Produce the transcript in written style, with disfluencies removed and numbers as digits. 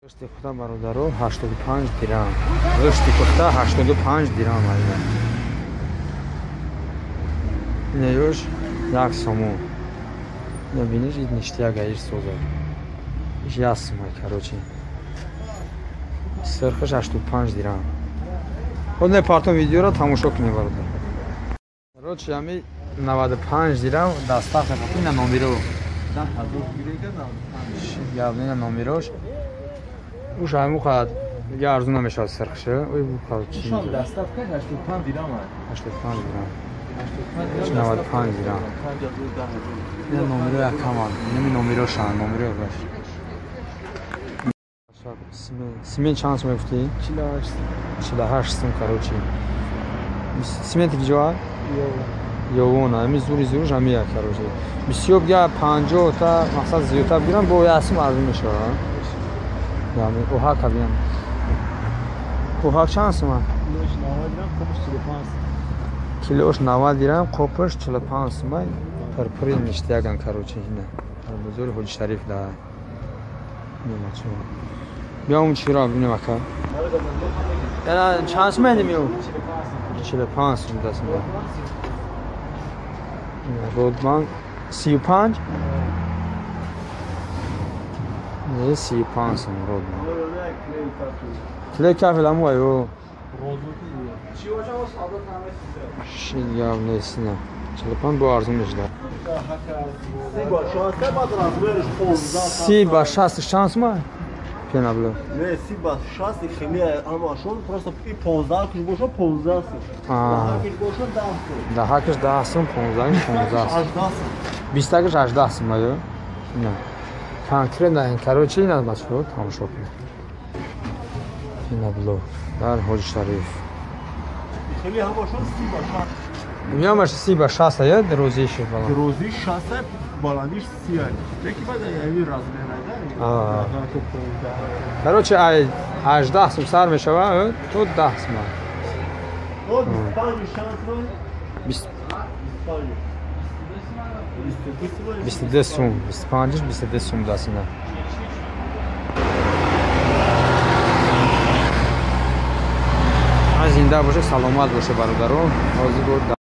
Гӯшти пухта бародаро 85 дирам. Гӯшти пухта 85 дирам айна. Ина ёш 1 сомон. Ина биниш ид ништяк аиш соза. Иш 1 сомон, короче. Сирхиш 85 дирам. Ход не партон видеоро тамошо кунед бародар. Короче, ами 95 дирам доставка ина номеро. 10000 гирифта 95. Ина номерош. Уш ҳаму қад дига арзун намешавад сирхша. Ой бу қад чи? Ушам доставка 85 дирам. 85 дирам. 95 дирам. Ина номеро якаман. Инами номерошан, номеро баш. Симент чанд сум мегуфтӣ? 48. 48 сум, короче. Сименти киҷоа? Ёвона. Ами зури зуруш ами як, короче. Бисёр бигя 50 та мақсад зиёдтар бигирам, бо як сум арзун мешавад. Яъне оҳак абиям. Оҳак чанд сум? Килош 90 дирам, қопаш 45. Килош 90 дирам, қопаш 45 сум. Пурпури ништяган, короче, ина. Бозори Ҳоҷи Шариф да. Ина чо. Биям чиро бинем ака. Яна чанд сум эдим ю? 45 сум дастм. Родбан 35? Не, 35 сум родбан. Клей кафел аму аю. Шин гап нест, не. 45 бо арзун мешда. 30 ба 60 чанд сум? Пенабло. Не, 30 ба 60 хеле ҳамашон просто и 15 киш бошад 15 сум. Аа. 10 киш бошад 10 сум. 10 киш 10 сум, 15 15 сум. 18 сум. 20 киш 18 сум аю. Не. Конкретно ин, короче, ина бачаҳо тамошо кунед. Пенабло дар Ҳоҷи Шариф. Хеле ҳамашон 30 ба 60. Миёмаш 30 ба 60 ая дирозиши бала. Дирозиш 60, баландиш 30. Леки баъд ами размер айда. Аа. Короче, ай 18 сум сар мешава то 10 сум. О 25 шанс сум. 20 25. 22 сум, 25 22 сум дастина. Зинда боше, саломат боше бародарон. Ҳозир бо